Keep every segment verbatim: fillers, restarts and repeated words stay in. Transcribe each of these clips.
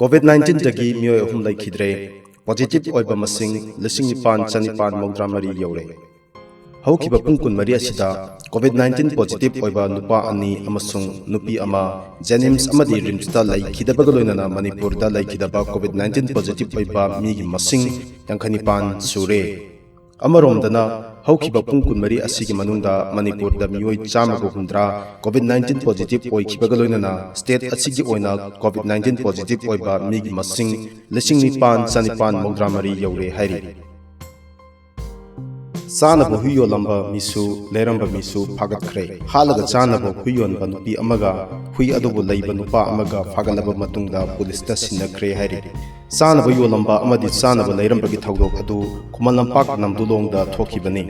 COVID ꯅꯥꯏꯟꯇꯤꯟꯗꯒꯤ ꯃꯤꯑꯣꯏ ꯑꯍꯨꯝ ꯂꯩꯈꯤꯗ꯭ꯔꯦ꯫ ꯄꯣꯖꯤꯇꯤꯚ ꯑꯣꯏꯕ ꯃꯁꯤꯡ ꯂꯤꯁꯤꯡ ꯅꯤꯄꯥꯟ ꯆꯅꯤꯄꯥꯟ ꯃꯧꯗ꯭ꯔꯥ ꯃꯔꯤ ꯌꯧꯔꯦ꯫ ꯍꯧꯈꯤꯕ ꯄꯨꯡ ꯀꯨꯟꯃꯔꯤ ꯑꯁꯤꯗ ꯀꯣꯚꯤꯗ ꯅꯥꯏꯟꯇꯤꯟ ꯄꯣꯖꯤꯇꯤꯚ ꯑꯣꯏꯕ ꯅꯨꯄꯥ ꯑꯅꯤ ꯑꯃꯁꯨꯡ ꯅꯨꯄꯤ ꯑꯃ ꯖꯦꯅꯤꯝꯁ ꯑꯃꯗꯤ ꯔꯤꯝꯁꯇ ꯂꯩꯈꯤꯗꯕꯒ ꯂꯣꯏꯅꯅ ꯃꯅꯤꯄꯨꯔꯗ ꯂꯩꯈꯤꯗꯕ ꯀꯣꯚꯤꯗ ꯅꯥꯏꯟꯇꯤꯟ ꯄꯣꯖꯤꯇꯤꯚ ꯑꯣꯏꯕ ꯃꯤꯒꯤ ꯃꯁꯤꯡ ꯌꯥꯡꯈꯩ ꯅꯤꯄꯥꯟ ꯁꯨꯔꯦ꯫ ꯑꯃꯔꯣꯝꯗꯅ, ꯍꯧꯈꯤꯕ ꯄꯨꯡ ꯀꯨꯟꯃꯔꯤ ꯑꯁꯤꯒꯤ ꯃꯅꯨꯡꯗ ꯃꯅꯤꯄꯨꯔꯗ ꯃꯤꯑꯣꯏ ꯆꯥꯝꯃꯒ ꯍꯨꯝꯗ꯭ꯔꯥ ꯀꯣꯚꯤꯗ ꯅꯥꯏꯟꯇꯤꯟ ꯄꯣꯖꯤꯇꯤꯚ ꯑꯣꯏꯈꯤꯕꯒ ꯂꯣꯏꯅꯅ ꯁ꯭ꯇꯦꯠ ꯑꯁꯤꯒꯤ ꯑꯣꯏꯅ ꯀꯣꯚꯤꯗ ꯅꯥꯏꯟꯇꯤꯟ ꯄꯣꯖꯤꯇꯤꯚ ꯑꯣꯏꯕ ꯃꯤꯒꯤ ꯃꯁꯤꯡ ꯂꯤꯁꯤꯡ ꯅꯤꯄꯥꯟ ꯆꯅꯤꯄꯥꯟ ꯃꯧꯗ꯭ꯔꯥ ꯃꯔꯤ ꯌꯧꯔꯦ ꯍꯥꯏꯔꯤ꯫ ꯆꯥꯅꯕ ꯍꯨꯏ ꯌꯣꯜꯂꯝꯕ ꯃꯤꯁꯨ ꯂꯩꯔꯝꯕ ꯃꯤꯁꯨ ꯐꯥꯒꯠꯈ꯭ꯔꯦ꯫ ꯍꯥꯠꯂꯒ ꯆꯥꯅꯕ ꯍꯨꯏ ꯌꯣꯟꯕ ꯅꯨꯄꯤ ꯑꯃꯒ ꯍꯨꯏ ꯑꯗꯨꯕꯨ ꯂꯩꯕ ꯅꯨꯄꯥ ꯑꯃꯒ ꯐꯥꯒꯠꯂꯕ ꯃꯇꯨꯡꯗ ꯄꯨꯂꯤꯁꯇ ꯁꯤꯟꯅꯈ꯭ꯔꯦ ꯍꯥꯏꯔꯤ꯫ ꯆꯥꯅꯕ ꯌꯣꯜꯂꯝꯕ ꯑꯃꯗꯤ ꯆꯥꯅꯕ ꯂꯩꯔꯝꯕꯒꯤ ꯊꯧꯗꯣꯛ ꯑꯗꯨ ꯈꯨꯃꯟ ꯂꯝꯄꯥꯛ ꯅꯝꯗꯨꯂꯣꯡꯗ ꯊꯣꯛꯈꯤꯕꯅꯤ꯫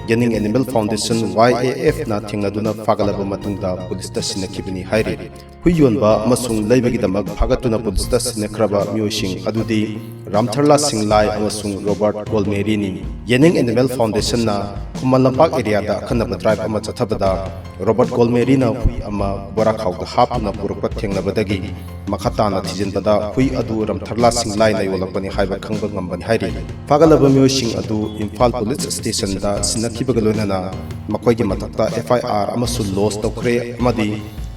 ꯌꯦꯅꯤꯡ ꯑꯦꯅꯤꯃꯦꯜ ꯐꯥꯎꯟꯗꯦꯁꯟ, ꯋꯥꯏ ꯑꯦ ꯑꯦꯐꯅ ꯊꯦꯡꯅꯗꯨꯅ ꯐꯥꯒꯠꯂꯕ ꯃꯇꯨꯡꯗ ꯄꯨꯂꯤꯁꯇ ꯁꯤꯟꯅꯈꯤꯕꯅꯤ ꯍꯥꯏꯔꯤ꯫ ꯍꯨꯏ ꯌꯣꯟꯕ ꯑꯃꯁꯨꯡ ꯂꯩꯕꯒꯤꯗꯃꯛ ꯐꯥꯒꯠꯇꯨꯅ ꯄꯨꯂꯤꯁꯇ ꯁꯤꯟꯅꯈ꯭ꯔꯕ ꯃꯤꯑꯣꯏꯁꯤꯡ ꯑꯗꯨꯗꯤ ꯔꯥꯝꯊꯔꯂꯥ ꯁꯤꯡꯂꯥꯏ ꯑꯃꯁꯨꯡ ꯔꯣꯕꯔꯠ ꯒꯣꯜꯃꯦꯔꯤꯅꯤ꯫ ꯌꯦꯅꯤꯡ ꯑꯦꯅꯤꯃꯦꯜ ꯐꯥꯎꯟꯗꯦꯁꯟꯅ ꯈꯨꯃꯟ ꯂꯝꯄꯥꯛ ꯑꯦꯔꯤꯌꯥꯗ ꯑꯈꯟꯅꯕ ꯗ꯭ꯔꯥꯏꯚ ꯑꯃ ꯆꯠꯊꯕꯗ ꯔꯣꯕꯔꯠ ꯒꯣꯜꯃꯦꯔꯤꯅ ꯍꯨꯏ ꯑꯃ ꯕꯣꯔꯥꯈꯥꯎꯗ ꯍꯥꯞꯇꯨꯅ ꯄꯨꯔꯛꯄ ꯊꯦꯡꯅꯕꯗꯒꯤ ꯃꯈꯥ ꯇꯥꯅ ꯊꯤꯖꯤꯟꯕꯗ ꯍꯨꯏ ꯑꯗꯨ ꯔꯥꯝꯊꯔꯂꯥ ꯁꯤꯡꯂꯥꯏꯅ ꯌꯣꯜꯂꯛꯄꯅꯤ ꯍꯥꯏꯕ ꯈꯪꯕ ꯉꯝꯕꯅꯤ ꯍꯥꯏꯔꯤ꯫ ꯐꯥꯒꯠꯂꯕ ꯃꯤꯑꯣꯏꯁꯤꯡ ꯑꯗꯨ ꯏꯝꯐꯥꯜ ꯄꯨꯂꯤꯁ ꯁ꯭ꯇꯦꯁꯟꯗ ꯁꯤꯟꯅꯈꯤꯕꯒ ꯂꯣꯏꯅꯅ ꯃꯈꯣꯏꯒꯤ ꯃꯊꯛꯇ ꯑꯦꯐ ꯑꯥꯏ ꯑꯥꯔ ꯑꯃꯁꯨ ꯂꯣꯖ ꯇꯧꯈ꯭ꯔꯦ ꯑꯃꯗꯤ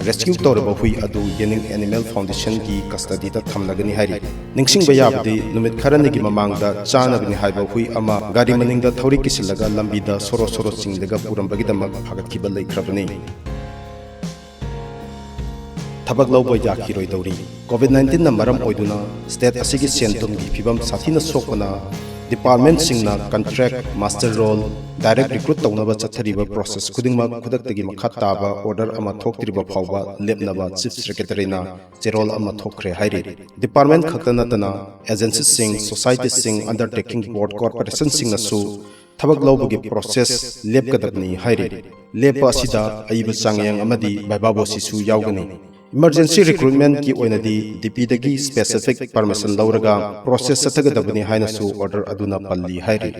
ꯔꯦꯁꯀ꯭ꯌꯨ ꯇꯧꯔꯕ ꯍꯨꯏ ꯑꯗꯨ ꯌꯦꯅꯤꯡ ꯑꯦꯅꯤꯃꯦꯜ ꯐꯥꯎꯟꯗꯦꯁꯟꯒꯤ ꯀꯁꯇꯗꯤꯗ ꯊꯝꯂꯒꯅꯤ ꯍꯥꯏꯔꯤ꯫ ꯅꯤꯡꯁꯤꯡꯕ ꯌꯥꯕꯗꯤ ꯅꯨꯃꯤꯠ ꯈꯔꯅꯤꯒꯤ ꯃꯃꯥꯡꯗ ꯆꯥꯅꯕꯅꯤ ꯍꯥꯏꯕ ꯍꯨꯏ ꯑꯃ ꯒꯥꯔꯤ ꯃꯅꯤꯡꯗ ꯊꯧꯔꯤ ꯀꯤꯁꯤꯜꯂꯒ ꯂꯝꯕꯤꯗ ꯁꯣꯔꯣ ꯁꯣꯔꯣ ꯆꯤꯡꯂꯒ ꯄꯨꯔꯝꯕꯒꯤꯗꯃꯛ ꯐꯥꯒꯠꯈꯤꯕ ꯂꯩꯈ꯭ꯔꯕꯅꯤ꯫ ꯊꯕꯛ ꯂꯧꯕ ꯌꯥꯈꯤꯔꯣꯏꯗꯧꯔꯤ꯫ ꯀꯣꯚꯤꯗ ꯅꯥꯏꯟꯇꯤꯟꯅ ꯃꯔꯝ ꯑꯣꯏꯗꯨꯅ ꯁ꯭ꯇꯦꯠ ꯑꯁꯤꯒꯤ ꯁꯦꯟ ꯊꯨꯝꯒꯤ ꯐꯤꯕꯝ ꯁꯥꯊꯤꯅ ꯁꯣꯛꯄꯅ ꯗꯤꯄꯥꯔꯠꯃꯦꯟꯠꯁꯤꯡꯅ contract, muster roll, direct recruit ꯇꯧꯅꯕ ꯆꯠꯊꯔꯤꯕ ꯄ꯭ꯔꯣꯁꯦꯁ ꯈꯨꯗꯤꯡꯃꯛ ꯈꯨꯗꯛꯇꯒꯤ ꯃꯈꯥ ꯇꯥꯕ ꯑꯣꯔꯗꯔ ꯑꯃ ꯊꯣꯛꯇ꯭ꯔꯤꯕ ꯐꯥꯎꯕ ꯂꯦꯞꯅꯕ ꯆꯤꯐ ꯁꯦꯀ꯭ꯔꯦꯇꯔꯤꯅ ꯆꯦꯔꯣꯜ ꯑꯃ ꯊꯣꯛꯈ꯭ꯔꯦ ꯍꯥꯏꯔꯤ꯫ ꯗꯤꯄꯥꯔꯠꯃꯦꯟꯠ ꯈꯛꯇ ꯅꯠꯇꯅ ꯑꯦꯖꯦꯟꯁꯤꯁꯤꯡ, ꯁꯣꯁꯥꯏꯇꯤꯁꯤꯡ, ꯑꯟꯗꯔꯇꯦꯀꯤꯡ ꯕꯣꯔꯗ, ꯀꯣꯔꯄꯣꯔꯦꯁꯟꯁꯤꯡꯅꯁꯨ ꯊꯕꯛ ꯂꯧꯕꯒꯤ ꯄ꯭ꯔꯣꯁꯦꯁ ꯂꯦꯞꯀꯗꯕꯅꯤ ꯍꯥꯏꯔꯤ꯫ ꯂꯦꯞꯄ ꯑꯁꯤꯗ ꯑꯏꯕ ꯆꯥꯡꯌꯦꯡ ꯑꯃꯗꯤ ꯚꯥꯏꯚꯥ ꯚꯣꯁꯤꯁꯨ ꯌꯥꯎꯒꯅꯤ꯫ ꯏꯃꯔꯖꯦꯟꯁꯤ ꯔꯤꯀ꯭ꯔꯨꯠꯃꯦꯟꯠꯀꯤ ꯑꯣꯏꯅꯗꯤ ꯗꯤ ꯄꯤꯗꯒꯤ ꯁ꯭ꯄꯦꯁꯤꯐꯤꯛ ꯄꯔꯃꯤꯁꯟ ꯂꯧꯔꯒ ꯄ꯭ꯔꯣꯁꯦꯁ ꯆꯠꯊꯒꯗꯕꯅꯤ ꯍꯥꯏꯅꯁꯨ ꯑꯣꯔꯗꯔ ꯑꯗꯨꯅ ꯄꯜꯂꯤ ꯍꯥꯏꯔꯤ꯫